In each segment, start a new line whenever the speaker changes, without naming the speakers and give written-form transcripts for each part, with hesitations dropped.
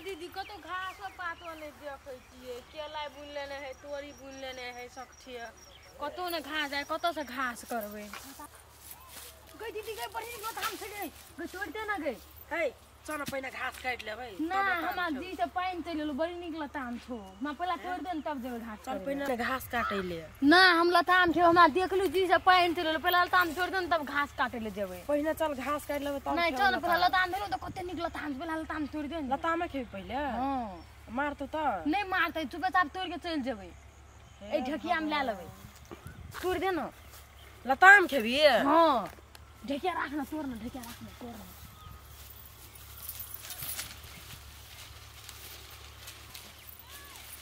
दीदी कतौ घासो पातो नहि देखै छियै। केला बुनि लेने है, तोरी बुनि लेने है, सखठिया कतौ ने घास जाय, कतौ से घास करबै। गई दीदी गई बड़ी लताम छै गई, गई तोड़ दे ना गई।
हे चल पहिने घास काटि लेबै।
ना हमरा जी से पानि चलि गेलो, बड़ी नीक लताम छौ। हमरा पहिला तोड़ दे ने तब जेबै घास।
चल पहिने घास काटै ले।
ना हम लताम छै, हमरा देखलु जी से पानि चलि गेलो, पहिला लताम तोड़ दे ने तब घास काटै ले जेबै।
पहिने चल घास काटि लेबै तब।
नहीं चल पहिला लताम भेलो त कते नीक लताम, पहिला लताम तोड़ दे ने।
लतामे खेबै पहिले?
हां।
मारतौ त?
नहीं मारतै, चुपेचाप तोड़ के चलि जेबै। एहि ढकिया में ला लेबै, तोड़ दे न।
लताम खेबी?
हां। ढकिया राख न, तोड़ न, ढकिया राख न, तोड़ न।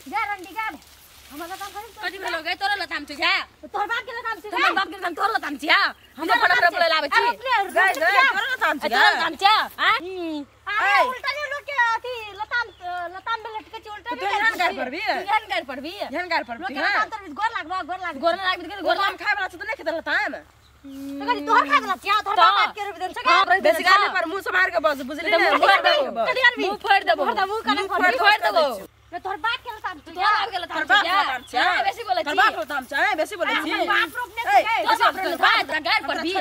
जा रंडी गाब, हमर लताम खरीद।
कथी भेलो गे? तोरा लताम छै जा।
तोहर बाप के लताम छै?
हमर बाप के लताम, तोहर लताम छै। हम फटाफट बोले लाबै छी।
गई गई तोरा लताम छै?
तोरा लताम छै।
अरे उल्टा ने लोक के अथी लताम लताम में लटके छै उल्टा।
तू एहन गार परबी?
एहन गार परबी?
एहन गार परबी?
लोक के लताम तर गोर लागबा, गोर लागबा,
गोर लागबी।
गोर लाम खाय वाला छै त नै खेतै लताम।
त कथी तोहर खाय वाला छै? तोहर बाप के रूप देन छै।
बेसी गार पर मुंह से मार के बस, बुझली ने?
मुंह फोड़ देबो,
मुंह कना
फोड़ देबो।
ने तोहर बाप के लताम छै?
तोहर बाप के लताम छै? बेसी बोलै छी।
तोहर बाप लताम छै? बेसी बोलै छी।
बाप रोपने छै।
तोहर बाप रोपने गार पर भी।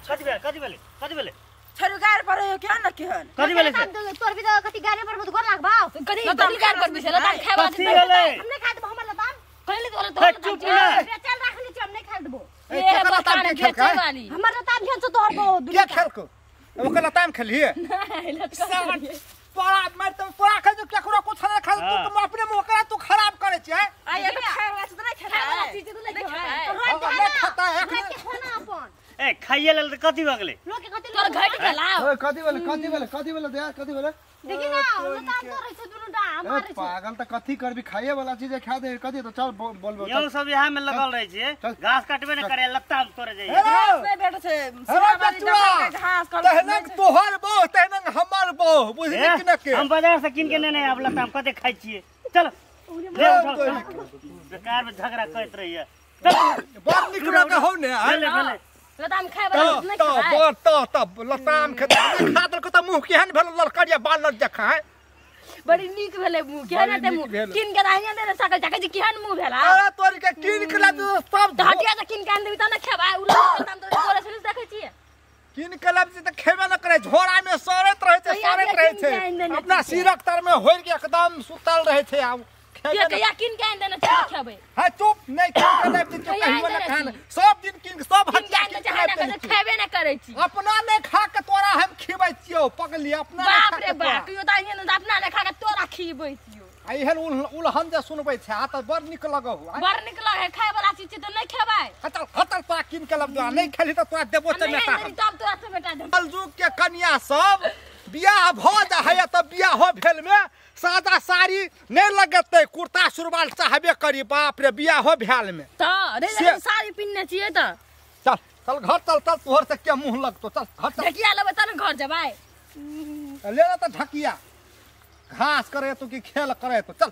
कथी भेलै? कथी भेलै? कथी भेलै?
छोरू गार पर केहन न केहन
कथी भेलै?
तोर भी कथी गारे पर गोर लागबा?
कथी कथी गार पर भी छै? लताम खाय वाला
कथी भेलै?
हम नै खाय देबो हमर लताम।
कहली तोरा तोहर
चुप ना।
बेचल राखली छी, हम नै खाय देबो।
ए लताम के खेल
हमर लताम खेल छौ तोहर बहुत
के खेलको? ओकर लताम खेलिए पड़ा मार त पड़ा खा, केकरो कुछ ना खा। तू तो अपने मुंह करा तू खराब करे छै।
आ ये त खाय वाला छै त नै खेतै।
खाय वाला चीज त नै खेतै।
नै खाता है
खाना अपन।
ए खाइए लेल त कथी भऽ गेलै?
लोक के कथी
तोर घट गेला?
ओए कथी भेलै? कथी भेलै? कथी भेलै यार? कथी भेलै?
देखि ना लताम तोरै छै दुनु डा मारै छै।
पागल त कथी करबी? खाइए वाला चीज खा दे कथी त चल बोलबो।
यौ सब यहाँ में लगल रहै छै, घास काटबे न करे, लताम तोड़े जाइए।
घास नै भेटै छै। घास
तहनक तोहर बहु तहनक हमर बहु, बुझली कि न? के
हम बाजार से किन के नेने आब लताम कते खाइ छियै। चल ले उठाओ, बेकार में झगड़ा करैत रहिए। चल
बड़ नीक लगे हौ ने।
भेलै भेलै
लताम खाय वाला नै खाय।
त त लताम खेतै खा देलको त मुंह केहन भेल लड़करिया बानर जकाँ है।
बड़ी नीक भेलै मुंह, केहन हेतै मुंह? किन के दाहिने देने सकल छै जे केहन मुंह भेला।
अरे तोरी के किन के ला सब
हटिया से किन के आन देबी त न खेबै। उ लताम तो तोरे से देखै छियै।
किन के लाब छै त खेबे न करे, झोरा में सड़ैत रहै छै, सड़ैत रहै छै। अपना सिरक तर में होइर के एकदम सुतल रहै छै। आब
के कहिया किन के आन देने छै खेबै?
हां चुप, नै किन के लाब छै कहियो न खान। सब दिन किन सब हटिया
किन के आन देने खेबे न करै छी।
अपना नै खा के तोरा हम खिबै छियौ पगली। अपना
बाप रे बाप, कहियो त आइए न अपना नै खा के तोरा खिबै छियौ।
आ एहन उलहन जे सुनबै छै आ त बड़ नीक लगहु।
बड़ नीक लगे खाय वाला चीज त नै खेबै।
हटल हटल तोरा किन के लब दो, नै खेली त तोरा देबो चमेटा।
तब तोरा चमेटा देबो।
कलजुग के कन्या सब बियाह भ जाइ है त बियाह हो भेल में सादा साड़ी नै लगतै, कुर्ता सुरवाल चाहबे करी। बाप रे बियाह हो भेल में
त रे साड़ी पिन्ने छियै त।
चल चल घर चल चल, तोहर से के मुंह लगतो। चल घर चल।
ढकिया लेबै त न घर जेबै।
ले ले त ढकिया, घास करे तो की खेल करे तो। चल